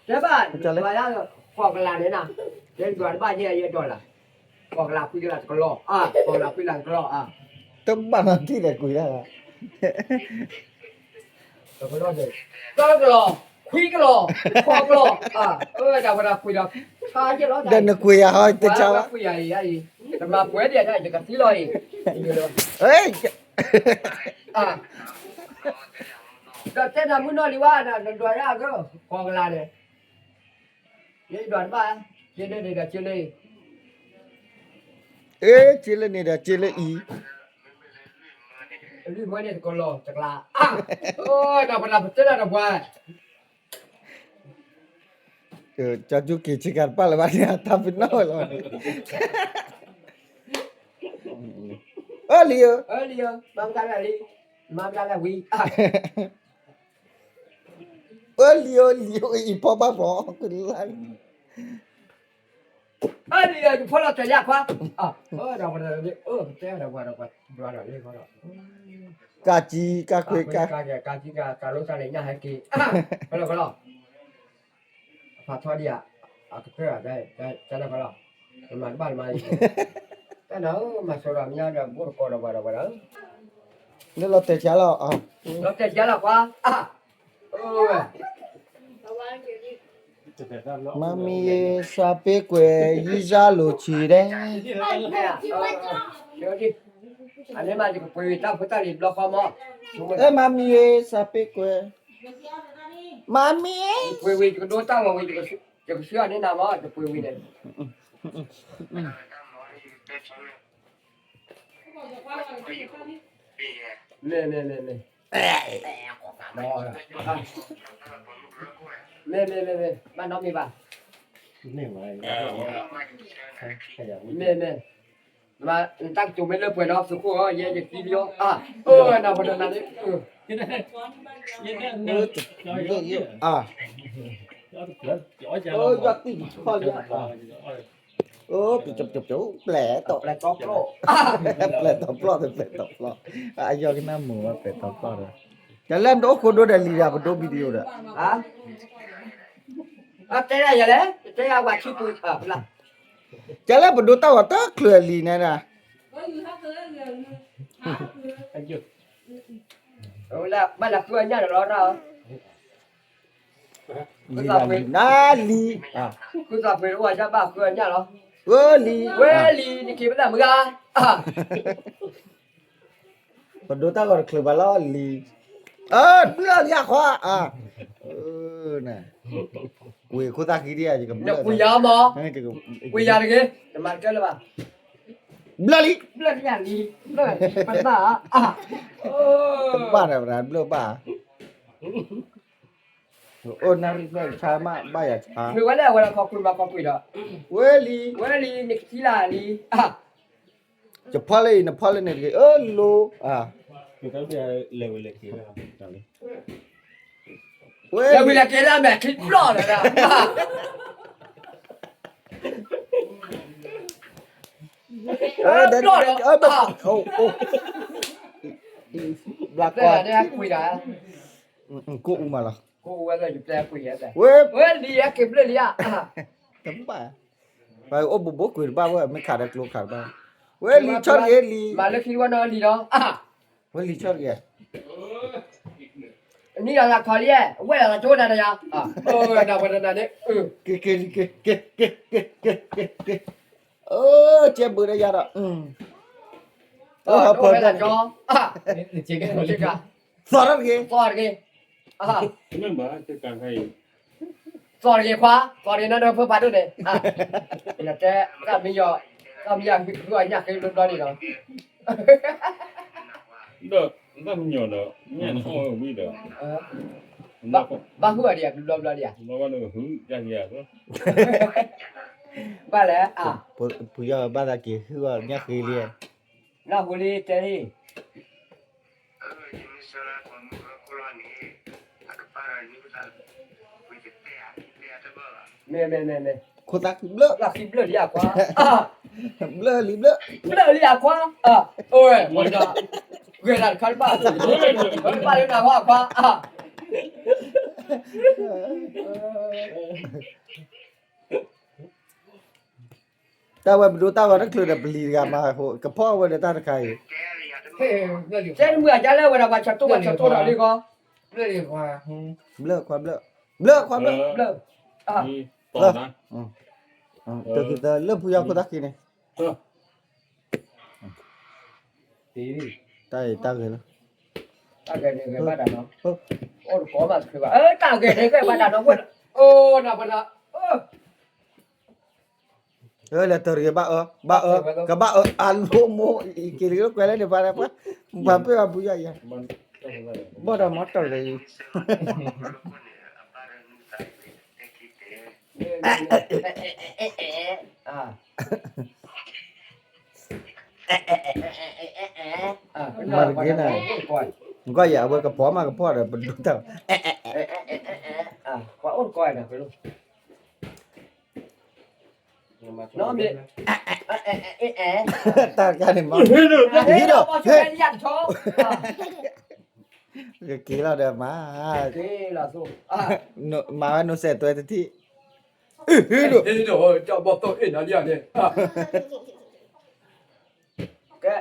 တဲဘၣ်, ကွၢ်ကလးန့ၣ်နၤ, တဲဒွးတဘၣ်ယဲယဲဒီးလၢ, ကွၢ်ကလးခွံကလးတကလီၤ, ကွၢ်ကလးခွံကလးတကလီၤ, တဘၣ်နီတံၢ်ဒီးကွံာ်ဒၣ်လီၤ, တကလီၤ, ခွံကလီၤ, ဃိးကလီၤ, တၢ်ဝဲဒၣ်ကွံာ်ဒီး, ဒီးနကွံာ်ယၤဟီတဆါဘၣ်, တမၤပှဲၤဒံးယကသံလီၤအံၤ, ဒီးတဲနၤမုၢ်နီၢ်လံဝဲ, နဒွးယၤက, ဃိးကလးန့ၣ် ယဒွးတဘၣ်, က့လၢန့ၣ်ဒီးက့လၢအံၤ, အ့ က့လၢန့ၣ်ဒီးက့လၢအံၤ, လွံၢ်မၢန့ၣ်တကလီၤတကလး, ဒီးပတၢ်ပတဲဒၣ်ဒီးပှၤ, ကၠီကၠူက့ၤဆ့ကၤတပၣ်လၢၤဘၣ်န့ၣ် တၢ်ပနီၣ်ဝဲလီၤ, အၢလံဧၢ, မၤမတၤလဲၣ်လံ, မၤမတၤလဲၣ်ဝံၤ အၢလံဧၢလံဧၢ အံၤဖီဘၣ်ဖီ, လၢ, အၢလံဧၢ ယဖီလီၤတဲာ်လံခွါ, တဲဝဲဒီးပှၤဒီးပှၤဒီးလံဃီဒီး, ကးကံကးခွ့ကး, ကးကံကးလိာ်သးန့ၣ်ညၣ်ဟဲက့ၤ, ဖီလီၤဖီလီၤ, ဖးထီဒံးဧါ, အကတၢၢ်, တၢ်လၢဖီလီၤ, နမၤတဘၣ်နမၤ, တၢ်နၤဧၢ မၤစိဒီးမညါဒီးဘိၣ်တကိးဒီးပှၤဒီးပှၤဒီး, နလီၤတဲာ်ဆါလီၤ, လီၤတဲာ်ဆါလီၤခွါ, မၤမံၤယ့ စးပ့ကွဲး ယံၤစၢ်လိာ်ဆံးဒဲး, အန့ၣ်မးယကပှ့ၤဝံၤတၢ်ဖိတၢ်လံၤဘျီဃီမး, အဲ မၤမံၤယ့ စးပ့ကွဲး, မၤမံၤ, ပှ့ၤဝံၤယကဒိတၢ်ဂီၤဝံၤ, ယကဆှၢအန့ၣ်နၤမး ယပှ့ၤဝံၤန့ၣ်, မ့ၢ်, မ့ၢ်, မ့ၢ်, မ့ၢ်, မ့ၢ်, မ့ၢ်, မ့ၢ်, ဘၣ်နီတမံၤဘၣ်, မ့ၢ်, မ့ၢ်, နတၢ်ကတိၤမ့ၢ်လၢပှဲၤဒီးသုးခိၣ်ဧၢ ယဲယသံလံဧါ, အၢ နၤပတနၤန့ၣ်, အၢ ယွၤတံၢ်တခီလံ, အိ ပျဲၢ်တီပျီၢ်, ပျဲၢ်တီပျီၢ်, ပျဲၢ်တီပျီၢ်, အယီၤကနၣ်မုာ်ဝဲ ပျဲၢ်တီပျီၢ်ဒီး, တၢ်လၢနတအိၣ်ဃိဒိဒီးလံၤဒီး ပဒိ video ဒီး, တဲဒၣ်ယၤလဲၣ်, တဲယၤဝဲဆူပူၤ, တၢ်လၢပဒိတၢ်ဂီၤတချုးလံၤန့ၣ်ဒၣ်, ဘၣ်လၢဃုအညၣ်ဒီးလီၤ, နၤလံၤ, ဃုသးပှ့ၤတအိၣ်အယၢ်ဘၣ်ဃုအညၣ်လီၤ, ဝဲလံၤ, ဝဲလံၤ နက့ၤပသးမုၢ်ဂၤ, ပဒိတၢ်ဂီၤတချုးဘၣ်လီၤလံၤ, အၢ ဘျၢလံၤအခွါ, ကွံာ်ခိၣ်သၣ်ဃံဒံးဧါ, ယကဘျၢ, ကွံာ်ယၤမး, ကွံာ်ယၤတဂ့ၤ, တမၤတကဲလၢၤဘၣ်, ဘျၢလံၤ, ဘျၢလံၤ, ပတဘၣ်, တဘၣ်ဒီးပတဘျၢဘၣ်, အိၣ်နၣ်ရံၣ်ဖျၢၣ်ဆါမး ဘၣ်ယၤဆါ, မ့ၢ်ဝဲလၢအဝဲဒၣ်ခီကွံာ်မးခီကွံာ်ဒီး, ဝဲလံၤ, ဝဲလံၤ နကထံၣ်လၢလံၤ, ယဖီၣ်လၢအံၤ နဖီၣ်လၢန့ၣ်တဂ့ၤ, အၢလိၤ, လဲၤဝံၤလဲၤက့ၤလၢအမဲာ်ချံဘျီၣ်လီၤ, ဘျီၣ်လီၤ, ဘျါကွၢ်, ကွံာ်ဒၣ်, ကိၣ်အူမးလီၤ, ဝဲလံၤဟဲက့ၤဘျၢလံဧါ, တဘၣ်, ပအိၣ်ဘူးဘူးကွံာ်တဘၣ်ဝဲ မ့ၢ်ခးဒီးကျိခးတဘၣ်, ဝဲလံၤဆီတဂ့ၤလံ, မၤလၢခံတဝီနီၤလံၤလီၤ, ဝဲလံၤဆီတဂ့ၤ, နံၣ်လီၤသးခီလံ, အဝဲလီၤသးကၠိနၤဒီးယၤ, ဒီးပှၤတနၤန့ၣ်, က့ၤက့ၤလံ က့ၤ, က့ၤ, က့ၤ, က့ၤ, က့ၤ, က့ၤ, က့ၤ, အိၣ်ကဲဘုးဒီးယၤဒီး, အိၣ်ဟီၣ်ဖၢၣ်ဖျၢၣ်န့ၣ်, သီၣ်ထီၣ်တဂ့ၤ, သီၣ်တဂ့ၤ, သီၣ်တဂ့ၤခွါ, သီၣ်တဂ့ၤနီၢ်ဒီးဖၢဖးဒိၣ်န့ၣ်, တဲ, တၢ်မံယီၤ, တၢ်မံယီၤ ဟုအညၣ်ဃ့ဘျီဘျီန့ၣ်ဒီး, ဒီးတၢ်မံယီၤဒီး ညၣ်န့ၣ်အီၣ်ဝဲဝံၤဒီး, ဘၣ်ဟုအီၤဒံးဧါ ဘျီဘျီဒံးဧါ, ဘၣ်လဲၣ်, ပှၤယီၤဘၣ်သးက့ၤဟုအီၤညၣ်ဃ့လံ, နၢ်ဟူလံတဲလံ မ့ၢ်, မ့ၢ်, မ့ၢ်, မ့ၢ်, ခိၣ်သၣ်ဃံဘျၢ, သၣ်ဃံဘျၢလံဧါခွါ, ဘျၢလံဘျၢ, ဘျၢလံဧါခွါ, အိၣ်ဝဲ, ဂဲၤတၢ်တခါတဘၣ်, တဘၣ်လၢနၤခွါခွါ, တၢ်ဝဲပဒိတၢ်ဂီၤတချုးဒီးပလံၤတဂၤမၤဟိ ကဖီၣ်ဝဲဒီးတၢ်တခါအံၤ, တဲနမုၢ်အကြၢးလၢဝဲဒၣ်ပှၤဆီၣ်တိၢ်ပှၤဆီၣ်တိၢ်ဒီးလံဃီ, ဘျၢခွါဘျၢ, ဘျၢခွါဘျၢ, ဘျၢ, တၢ်ခံတၢ်လၢဖုယီၤခိၣ်သၣ်ခံန့ၣ်, တၢ်အံၤတၢ်ဂဲၤလီၤ, တၢ်ဂဲၤန့ၣ်ဂဲၤဘၣ်တၢ်နီၤ, အိၣ်တကိးဘၣ်ချုးဘၣ်, တၢ်ဂဲၤန့ၣ်ဂဲၤဘၣ်တၢ်နီၤ, အိၣ်နၢ်ပနၢ် လၢတၢ်တဂ့ၤဘၣ်အၢ, ဘၣ်အၢ, ကဘၣ်အၢအလိမိၢ်, အံၤက့ၤလၢကွဲးလၢန့ၣ်ပှၤ, ပှၤပ့ၢ်အပူၤယါယါ, ဘၣ်ဒီးမၤတၢ်ဂ့ၤအံၤ, မၤတက့ၢ်နၤ, ကွၢ်ယၤ အဝဲကဖီၣ်မးကဖီၣ်ဒီးပဒိတၢ်, တၢ်တခါန့ၣ်မး, ကက့ၤလီၤဒီးမၤ, မၤဝဲနိစဲးတွဲတထံၣ်, ဟ့ၣ်ဒီးဘီၣ်သိၣ်အ့ၣ်နၤလံန့ၣ်, ကဲ